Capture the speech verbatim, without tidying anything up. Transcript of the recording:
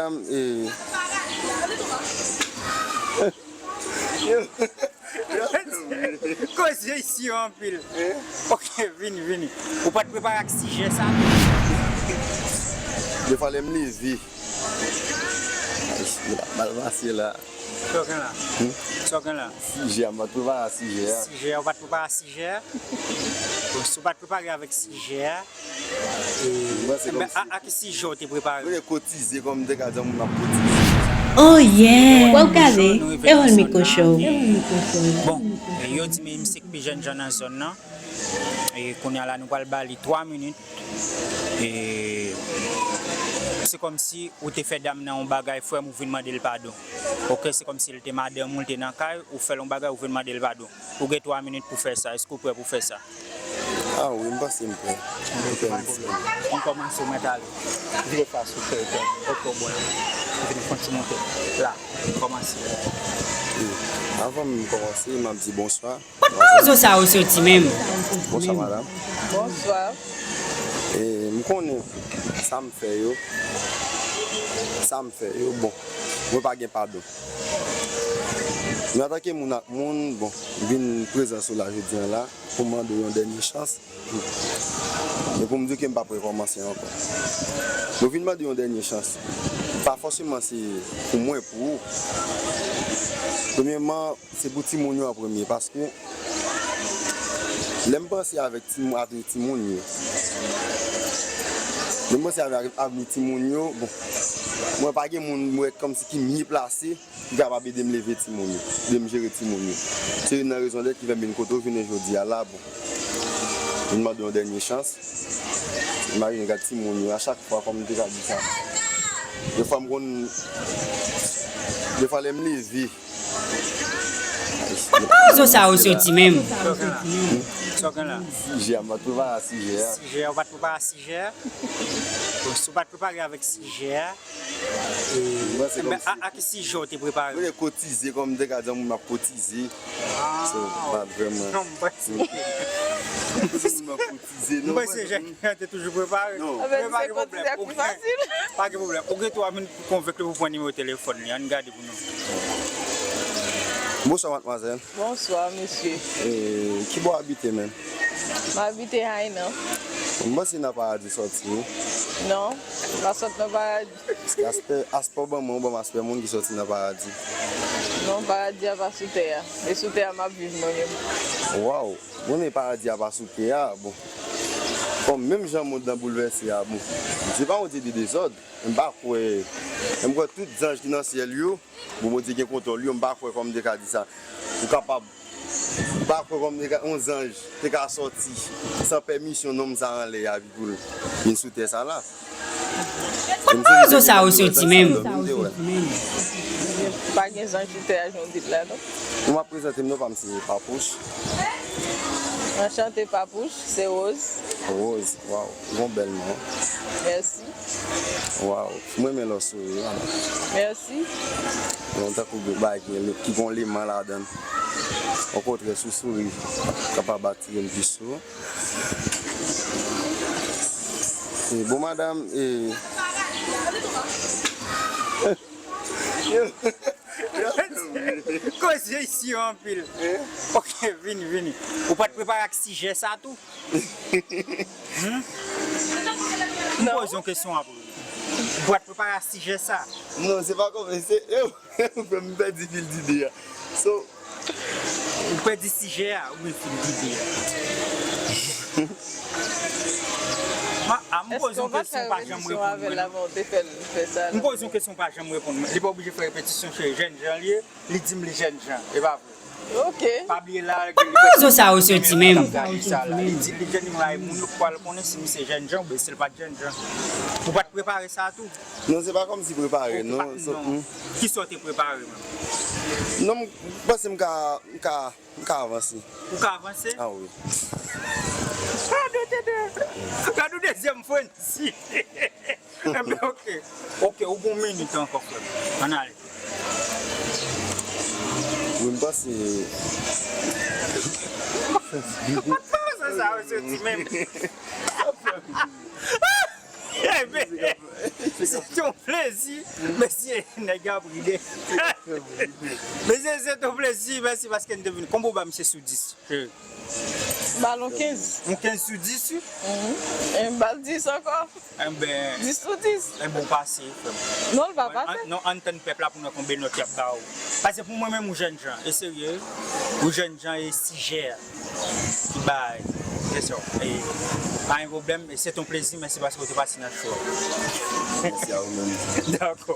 E, koze isi yo anpil. Ok, vini, vini. Ou pa t prepare ak sijè sa tou? Defwa lè m leve. Ay, mal pase la. Sa w gen la? Sa w gen la? Sijè a, m pa t prepare sijè a. Sijè a, ou pa t prepare sijè a? Bon, si w pa t prepare avèk sijè a, e, a, a ki sijè w te prepare? Mwen kotize, kòm m te ka di moun ap kotize. Oh yeah! Wè w kale, Erol Miko Show. Bon, e, yo di men misye k pi jènjan nan zòn nan. E kounye a la, nou pral ba li twa minit. E se kòmsi ou te fè dam nan yon bagay, frè m, ou vin mande l padon. Ok, se kòmsi l te madanm ou, l te nan kay, ou fè l yon bagay, ou vin mande l padon. Ou gen twa minit pou fè sa. Èske w prè pou fè sa? Ah wi, m panse m prè. Ok, pa gen pwoblèm. M kòmanse, ou mèt ale. Vire fas ou, fè yon pòt bò la. Vin fè yon ti monte. La, kòmanse. E, avan m kòmanse, m ap di bonswa. Kot pawòl sa yo soti menm? Bonswa, madanm. Bonswa. E, m konnen sa m fè yo, sa m fè yo, bon, mwen pa gen padon. Men antanke moun ak moun, bon, m vin prezans ou la jodi a la pou m mande w yon dènye chans. E pou m di w ke m p ap rekòmanse ankò. Mwen vin mande w yon dènye chans. Pa fòseman se pou mwen, pou ou. Premyèman, se pou timoun yo an premye, paske lè m panse avèk timoun, avni timoun yo, lè m panse avèk avni timoun yo, bon, mwen pa gen moun mwen wè kòmsi ki mye plase ki kapab ede m leve timoun yo, ede m jere timoun yo. Se youn nan rezon dèt ki fè m vin kote w jounen jodi a la, bon. Vin mande yon dènye chans. Imajine gad timoun yo, a chak fwa, kòm m te ka di sa. Defwa m konn, defwa lè m leve. Kot pawòl sa yo soti menm? Sa w gen la? Sijè a, m pa t prepare sijè a. Sijè a, ou pa t prepare sijè a? Bon, si w pa t prepare avèk sijè a, e, a, a ki sijè w te prepare? Mwen kotize, kòm m te ka di yon moun m ap kotize. So, pa vrèman. Non, m panse. M panse moun m ap kotize, non. M panse Jean te toujou prepare. Non. Men pa gen pwoblèm. Pa gen pwoblèm. Ou gen twa minit pou konvenk li pou pran nimewo telefòn li. Ann gade pou nou. Bonswa, madmwazèl. Bonswa, mesye. E, ki bò w abite menm? M abite Hainan. M panse nan Paradi sòti, wi. Non, m pa sot nan Paradi. Paske aspè, aspè w ban mwen, ou ban m aspè moun ki sòti nan Paradi. Non, Paradi a pa sou tè a. E sou tè a m ap viv mwen menm. Waw, bon, men Paradi a pa sou tè a, bon. Bon, menm jan mond lan boulvèse a, bon. Dye pa yon Dye de dezòd, m pa kwè, m kwè tout zanj ki nan syèl yo, bon, Bondye gen kontwòl yo, m pa kwè kòm m te ka di sa. Ou kapab, m pa kwè kòm te ka, yon zanj te ka sòti san pèmisyon nonm sa anlè a, epi pou l vin sou tè sa la. Kot pawòl sa yo soti menm? Pa gen zanj sou tè a, jan w di l la, non. Bon, m ap prezante m, non, pa m se Papouch. Anchante, Papouch, se Rose. Rose, waw, gon bèl non. Mèsi. Waw, mwen renmen lè w souri, wi, madanm. Mèsi. Yon tankou gwo bagay ki, ki gon leman ladan l. Okontrè, si w souri, kapab atire m plis sou ou. E, bon, madanm, e, koze isi yo anpil. Ok, vini, vini. Ou pa t prepare ak sijè sa tou? Hmm? M poze yon kesyon apre. Ou pa t prepare ak sijè sa? Non, se pa kòm, se, e, ou fè m pèdi fil dide a. So, ou pèdi sijè a, oubyen fil dide a? Ma, a, m poze yon kesyon, ou pa janm reponn mwen, non. M poze yon kesyon, ou pa janm reponn mwen. Li pa oblije fè repetisyon, se jènjan li ye. Li di m li jènjan, e pa vre? Ok. Pa bliye la, kot pawòl sa yo soti menm? Li di li jènjan, li di li jènjan, moun yo pral konnen si misye jènjan oubyen si l pa t jènjan. Ou pa t prepare sa tou? Non, se pa kòmsi prepare, non. Kisa w te prepare menm? Non, m panse m ka, m ka, m ka avanse. Ou ka avanse? Ah wi. Gade ou te de-, gade ou dezyèm Frantzi. Enben, ok. Ok, ou gon minit ankò, frè m. Ann ale. Wi, m panse. Kot pawòl sa yo soti menm? Se te yon plezi. Mesye, nèg yo ap ride. Mesye, se te yon plezi. Mèsi paske n te vini. Konbyen w ba misye sou dis? Ba l yon kenz. Yon kenz sou dis, wi? Mhm. E m ba l dis ankò. Enben, dis sou dis. Enben, w pase, frè m. Non, l pa pase. Non, ann tann pèp la pou n wè konbyen nòt y ap ba w. Paske pou mwen menm, ou jènjan, e serye, ou jènjan e sijè ki bay kesyon. E pa gen pwoblèm, e se te yon plezi, mèsi paske w te pase nan show. Mèsi a ou menm. Dakò.